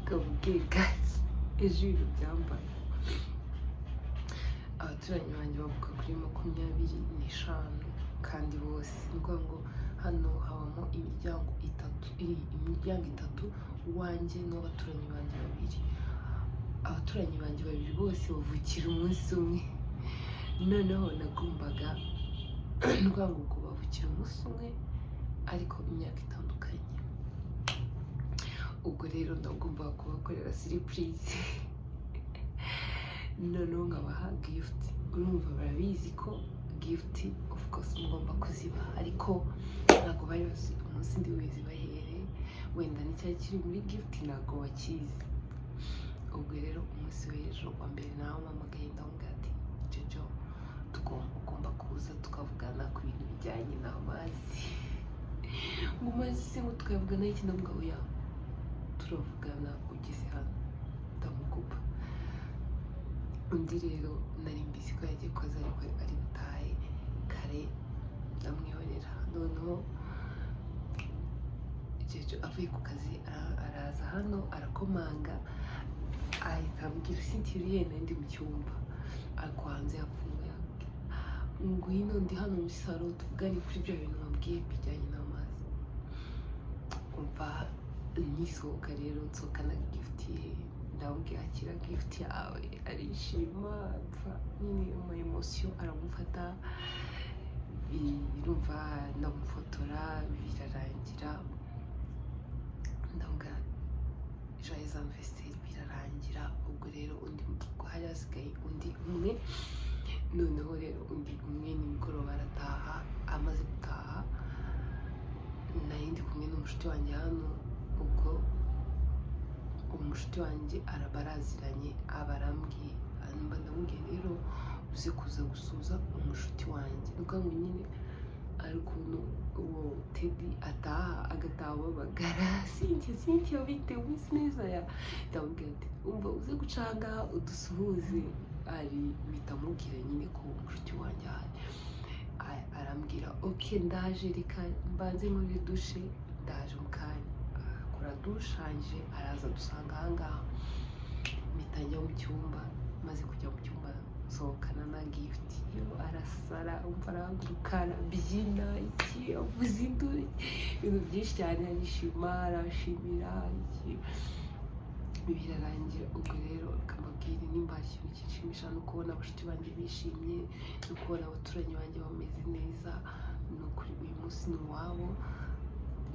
Kabubwiye guys, ejo ibintu byambaye. Abaturanyi banjye bavuka kuri 25 kandi bose ni ukuvuga ngo hano habamo imiryango itatu, imiryango itatu, uwanjye n'uw'abaturanyi banjye babiri. Abaturanyi banjye babiri bose bavukira umunsi umwe. Noneho nagombaga, ni ukuvuga ngo ubwo bavukira umunsi umwe ariko imyaka itandukanye. Ubwo rero ndagomba kubakorera surprise, noneho nkabaha gift. Urumva barabizi ko gift of course ngomba kuzibaha, ariko ntabwo bari bazi umunsi ndi buzibahere. Wenda n'icyari kiri muri gift ntabwo bakizi. Ubwo rero umunsi w'ejo wa mbere nawe mpamagaye, ndamubwira ati: "Jojo, ugomba kuza tukavugana ku bintu bijyanye n'amazi." Ngo amazi se? Ngo tukayavugana iki? Ndamubwira: "Oya, turavugana ugeze hano." Ndamukupa. Undi rero nari mbizi ko yagiye koza, ariko ari butahe kare, ndamwihorera. Noneho Jojo avuye ku kazi, araza hano, arakomanga, ahita ambwira: "Cynthia, uri he?" Nari ndi mu cyumba ariko hanze yafunguye. "Ngwino, ndi hano muri salo, tuvugane kuri ibyo bintu wabwiye bijyanye n'amazi." Umva, nkisohoka rero nsohokana gift ye. Ndamubwira: "Akira gift yawe." Arishima, apfa nyine ama émotion aramufata. Birumva, ndamufotora, birarangira. Ndamubwira joyeux anniversaire, birarangira. Ubwo rero undi, ubwo hari hasigaye undi umwe. Noneho rero undi umwe nimugoroba arataha. Amaze gutaha, nari ndi kumwe n'umushuti wanjye hano. Ubwo uwo mushuti wanjye araba araziranye, aba arambwiye, mba ndamubwiye rero uze kuza gusuhuza umushuti wanjye. Ni ukuvuga ngo nyine ari ukuntu uwo Teddy ataha, agataha ababagara: "Cynthia, Cynthia, bite? Umeze neza?" Ya, ndamubwira ati: "Umva, uze guca aha ngaha udusuhuze." Ari mpita mubwira nyine ko umushuti wanjye ahari. Arambwira: "OK, ndaje, reka mbanze nkore douche, ndaje mu kanya." Akora douche, arangije araza dusanga aha ngaha. Mpita njya mu cyumba. Maze kujya mu cyumba, nsohokana na gift. Yo, arasara, umva, arahaguruka, arabyina, iki, avuza induru, ibintu byinshi cyane, arishima, arashimira, iki, birarangira. Ubwo rero reka mbabwire, nimba hari ikintu kinshimisha no kubona abashuti banjye bishimye, no kubona abaturanyi banjye bameze neza. Ni ukuri uyu munsi ni uwabo.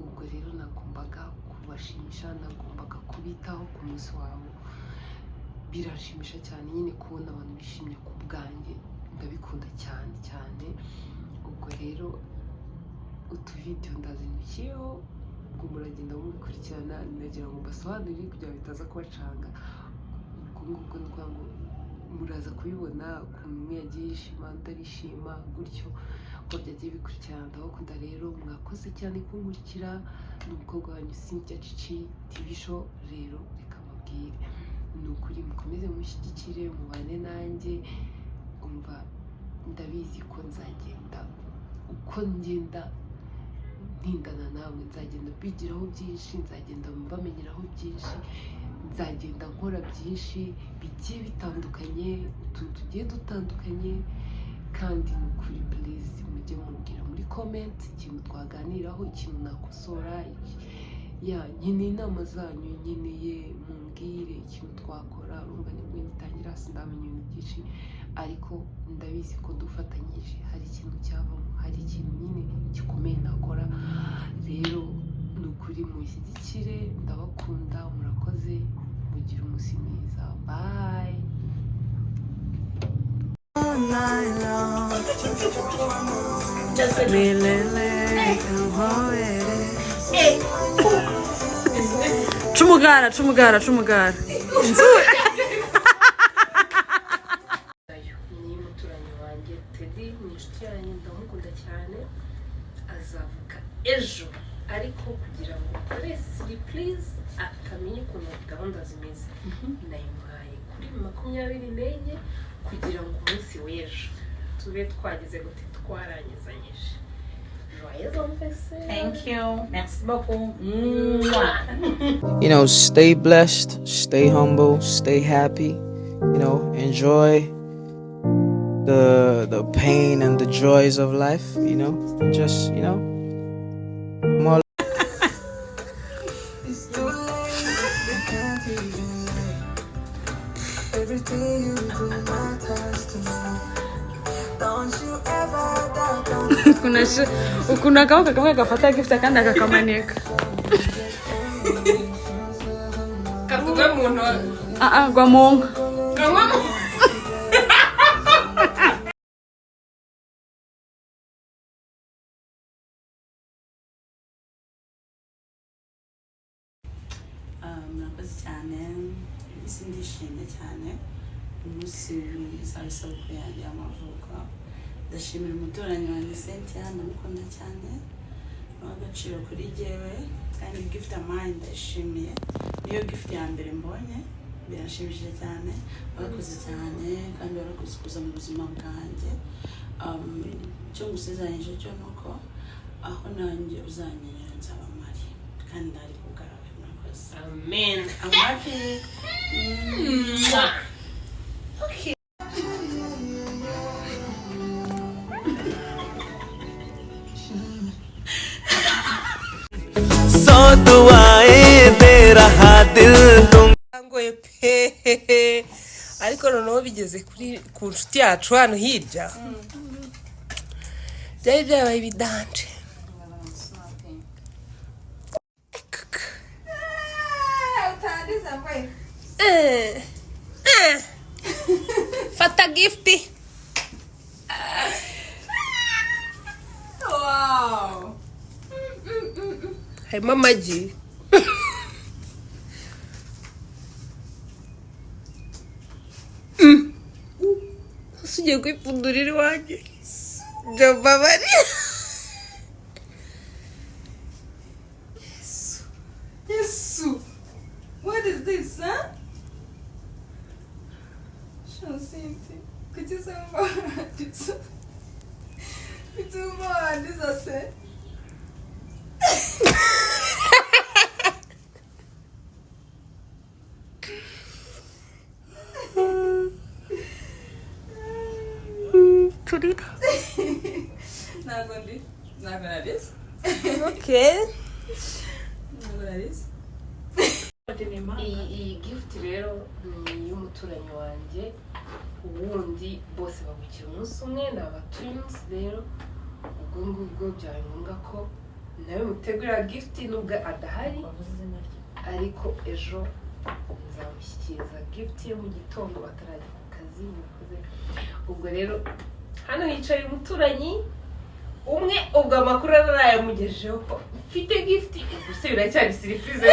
Ubwo rero nagombaga kubashimisha, nagombaga kubitaho ku munsi wabo. Biranshimisha cyane nyine kubona abantu bishimye ku bwanjye, ndabikunda cyane cyane. Ubwo rero utuvidewo ndazindukiyeho, ubwo muragenda mubikurikirana. Nagira ngo mbasobanurire kugira ngo bitaza kubacanga. Ubwo ngubwo ni ukuvuga ngo muraza kubibona ukuntu umwe yagiye yishima, undi arishima gutyo, uko byagiye bikurikirana. Ndabakunda rero, mwakoze cyane kunkurikira. Ni umukobwa wanyu Cynthia Cici TV Show. Rero reka mbabwire, ni ukuri mukomeze mushyigikire, mubane nanjye. Umva, ndabizi ko nzagenda, uko ngenda ntindana namwe, nzagenda mbigiraho byinshi, nzagenda mbamenyeraho byinshi, nzagenda nkora byinshi bigiye bitandukanye, utuntu tugiye dutandukanye. Kandi ni ukuri, please, mujye mubwira muri comment ikintu twaganiraho, ikintu nakosora. Ya, nkeneye inama zanyu, nkeneye mumbwire ikintu twakora. Urumva nibwo ngitangira, sindamenya ibintu byinshi, ariko ndabizi ko dufatanyije hari ikintu cyavamo, hari ikintu nyine gikomeye nakora. Rero ni ukuri mushyigikire, ndabakunda, murakoze, mugire umunsi mwiza, bye. All night long. Milele nkuhobere. Cumugara, cumugara, cumugara inzu. Ni umuturanyi wanjye Teddy, ni inshuti yanjye, ndamukunda cyane. Azavuka ejo, ariko kugira ngo ukore surprise atamenya ukuntu gahunda zimeze, nayimuhaye kuri 24 kugira ngo umunsi w'ejo tube twagize gute, twarangizanyije. Joyeux anniversaire. Thank you. Merci beaucoup. Mwah. Stay blessed, stay humble, stay happy. Enjoy the pain and the joys of life. Just more. It's too late, we can't even lie. Everything you do matters to me. Don't you ever doubt on Ukuntu akaboko kamwe gafata gift, akandi akakamanika. Katugwe mu ntoki. Ah ah, gwa mu nka. Kanywa mu. Murakoze cyane. Uyu munsi ndishimye cyane, umunsi mwiza w'isabukuru yanjye y'amavuko. Ndashimira umuturanyi wanjye Cynthia, ndamukunda cyane, ni uw'agaciro kuri jyewe, kandi gift ampaye ndayishimiye. Niyo gift ya mbere mbonye, birashimishije cyane. Warakoze cyane kandi warakoze kuza mu buzima bwanjye. Icyo ngusezeranyije cyo ni uko aho nanjye uzanyerera nzaba mpari kandi ndari ku bwawe. Murakoze. Amen. I'm happy. Mwah. सौ दुआएं दे रहा दिल तुम Ngoye pe, ariko noneho bigeze kuri ku nshuti yacu hano hirya, byari byabaye ibidanje. Ekaka. Eh, eh. Fata gift. Wow. Harimo amagi. Ese ugiye kwipfundurira iwanjye jobabari? Yesu. What is this, huh? Shansinti. Kuki se wumva wandiza? Kuki wumva wandiza se? Turira. Ntabwo ndi. Ntabwo narize. Okay. Ntabwo narize. Iyi gift rero ni iy'umuturanyi wanjye uwundi, bose bavukira umunsi umwe, ni aba twins. Rero ubwo ngubwo byabaye ngombwa ko nawe mutegurira gift nubwo adahari, ariko ejo nzamushyikiriza gift ye mu gitondo batarajya ku kazi. Murakoze. Ubwo rero hano hicaye umuturanyi umwe, ubwo amakuru arayamugejejeho ko mfite gift, gusa biracyari surprise.